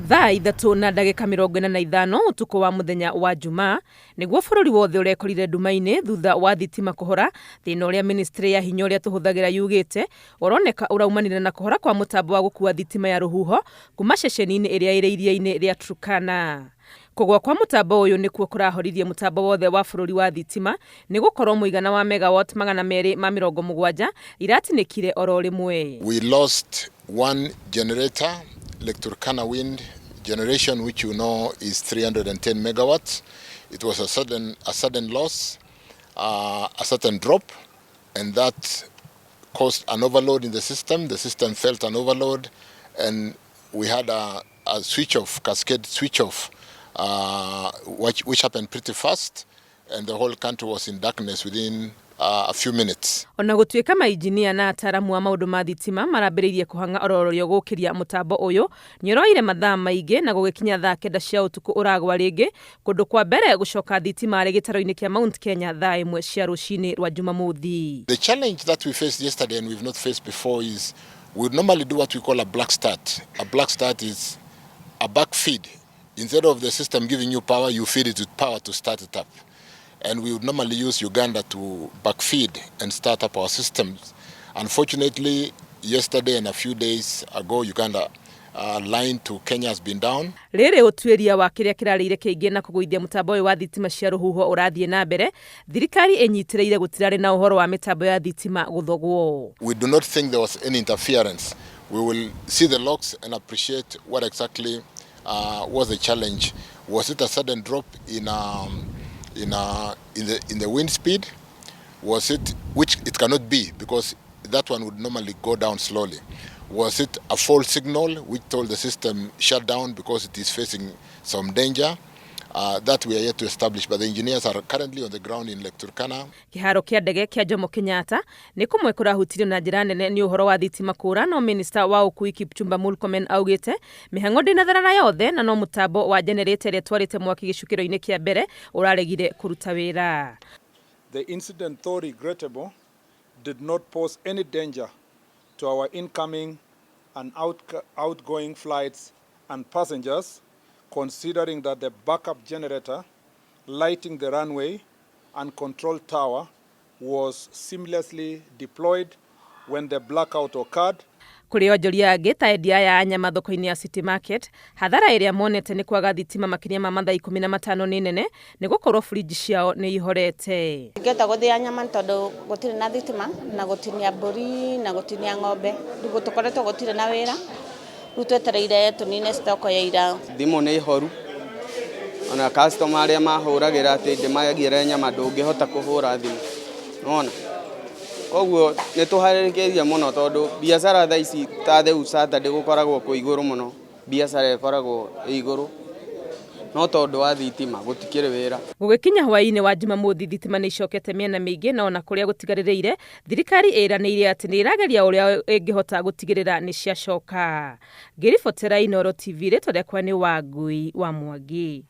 Thaa 3:45 ũtukũ wa mũthenya wa Jumaa nĩguo bũrũri wothe ũrekorire nduma-inĩ thutha wa thitima kũhora. Thĩna ũrĩa ministry ya hinya ũrĩa tũhũthagĩra yugĩte ũroneka ũraumanire na kũhora kwa mũtambo wa gũkua thitima ya rũhuho kuma ceceni-inĩ ĩrĩa ĩrĩ iria-inĩ rĩa Turkana. Kũgwa kwa mũtambo ũyũ nĩkuo kũrahoririe mũtambo wothe wa bũrũri wa thitima nĩ gũkorwo mũigana wa megawatt 270 iratinĩkire oro rĩmwe. We lost one generator, Lake Turkana wind generation, which you know is 310 megawatts. It was a sudden loss, a sudden drop, and that caused an overload in the system. The system felt an overload, and we had a switch off, cascade switch off, which happened pretty fast, and the whole country was in darkness within a few minutes. Ona gũtuĩka mainjinia na ataaramu a maũndũ ma thitima marambĩrĩirie kũhang'a ororĩo gũkĩria mũtambo ũyũ nĩ ũroire mathaa maingĩ na gũgĩkinya thaa 9 cia ũtukũ ũragwa rĩngĩ. Kũndũ kwa mbere gũcoka thitima arĩ gĩtaro-inĩ kĩa Mount Kenya thaa 1 cia rũcinĩ rwa Jumamothi. The challenge that we faced yesterday and we've not faced before is we would normally do what we call a black start. A black start is a back feed. Instead of the system giving you power, you feed it with power to start it up. And we would normally use Uganda to backfeed and start up our systems. Unfortunately, yesterday and a few days ago, Uganda line to Kenya has been down. Rĩrĩ ũtuĩria wa kĩrĩa kĩrarĩire kĩingĩ na kũgũithia mũtambo ũyũ wa thitima cia rũhuho ũrathiĩ na mbere, thirikari ĩnyitĩrĩire gũtirarĩ na ũhoro wa mĩtambo ya thitima gũthogwo. We do not think there was any interference. We will see the logs and appreciate what exactly was the challenge. Was it a sudden drop in the wind speed? Was it, which it cannot be because that one would normally go down slowly. Was it a false signal which told the system shut down because it is facing some danger? That we are yet to establish, but the engineers are currently on the ground in Lake Turkana. Kĩharo kĩa ndege kĩa Jomo Kenyatta nĩ kũmwe kũrahutirio na njĩra nene nĩ ũhoro wa thitima kũra, no minista wa ũkui Kipchumba Murkomen augĩte mĩhang'o ndĩnatharara yothe na no mũtambo wa generator ĩrĩa ĩtwarĩte mwaki gĩcukĩro-inĩ kĩa mbere ũraregire kũruta wĩra. The incident, though regrettable, did not pose any danger to our incoming and outgoing flights and passengers, considering that the backup generator lighting the runway and control tower was seamlessly deployed when the blackout occurred. Kũrĩ onjoria angĩ ta endia aya a nyama thoko-inĩ ya City Market, hathara ĩrĩa monete nĩ kwaga thitima makĩria ma mathaa 15 nĩ nene nĩ gũkorwo burinji ciao nĩ ihorete. Ngĩhota gũthĩa nyama nĩ tondũ gũtirĩ na thitima na gũtinia mbũri na gũtinia ng'ombe, rĩu tũkoretwo gũtirĩ na wĩra, rĩu twetereire tũnine stock ya ira. Thimũ nĩ horu, ona customer arĩa mahũragĩra atĩ ndĩmagĩre nyama ndũngĩhota kũhũra thimũ, nĩwona? Koguo nĩ tũharĩrĩkĩrie mũno tondũ biacara thaa ici ta rĩu Saturday gũkoragwo kwĩ igũrũ mũno, biacara ĩkoragwo ĩ igũrũ, no tondũ wa thitima gũtikĩrĩ wĩra. Gũgĩkinya hwaĩ-inĩ wa Jumamothi, thitima nĩ icokete mĩena mĩingĩ, na ona kũrĩa gũtigarĩrĩire thirikari ĩranĩire atĩ nĩ ĩrageria ũrĩa ĩngĩhota gũtigĩrĩra nĩ ciacoka. Ngĩribotera Inooro TV, rĩtwa rĩakwa nĩ Wangui wa Mwangi.